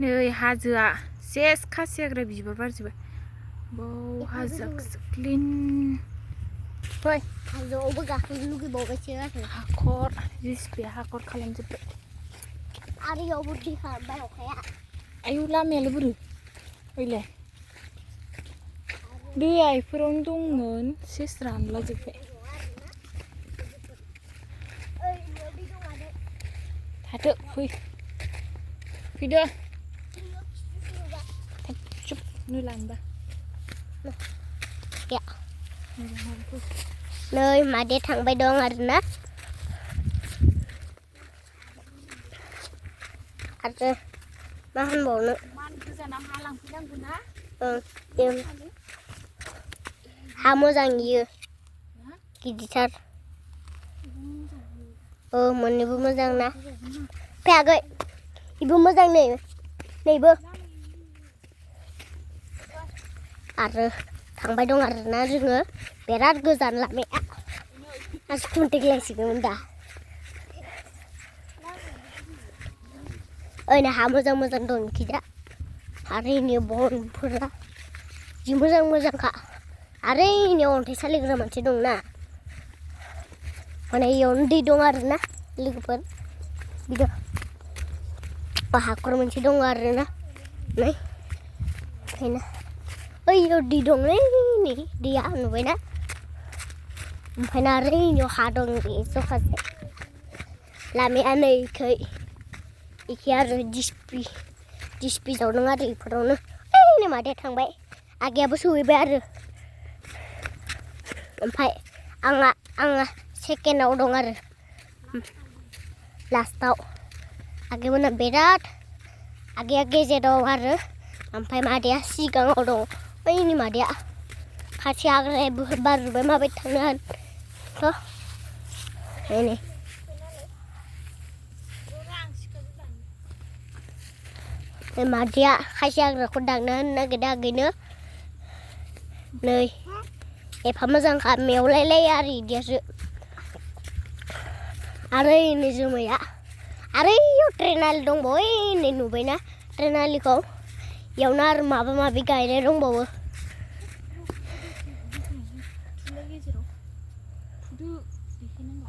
नै हाजोआ सेस खासि हाग्रा बिबार बारजोबबाय बाव हाजोआ क्लिन फै हाजोआवबो गाखोनो लुगैबावबायसो आरो हाखर जिसिपिया हाखर खालामजोब्बाय आरो इयावबो दै खालामबाय अखाया आयौ लामायालाय बोरो ओइलाय दैया इफोरावनो दंमोन सेस रानलाजोब्बाय थाथो फैदो चुप नुलानबा नै मादे थांबाय दं आरोना आरो मा होनबावनो मान गोजानाव हा लांफैनांगौ ना हा मोजां इयो गिदिरथार मोननैबो मोजां ना फैयाखै इबो मोजां नैबो आरो थांबाय दं आरोना जोङो बिराद गोजान लामाया आसि खुन्थेग्लायसिगौमोन दा ओइनै हा मोजां मोजां दं खिजा आरो इनि बनफोरा जि मोजां मोजांखा आरो इनि अन्थाइ सालिग्रा मोनसे दंना माने इयावनो दै दं आरोना लोगोफोर बिदि हाखर मोनसे दं आरोना नै ओंखायनो ओइयाव दै दंलै नै दैया नुबायना ओमफ्राय आरो इनियाव हा दं बे जखासे लामाया नै इखै आरो डिसपि जावदों आरो इफोरावनो ओइनै मादैया थांबाय आगैयाबो सहैबाय आरो ओमफ्राय आंहा सेकेन्डआव दं आरो लास्टआव आगैमोना बिराद आगैया गेजेराव आरो ओमफ्राय मादैया सिगाङाव दं ओइनि मादैया खाथि हाग्राया बारजोब्बाय माबायदि थांनो हानोथ' ओइनै मादैया खासि हाग्राखौ दांना होनो नागिरदों आगैनो नै एफा मोजांखा मेवलायलायो आरो इदियासो आरो इनै जोमैया आरो इयाव ट्रेन आलि दंबावो ओइनै नुबायना ट्रेन आलिखौ इयावनो आरो माबा माबि गायनाय दंबावो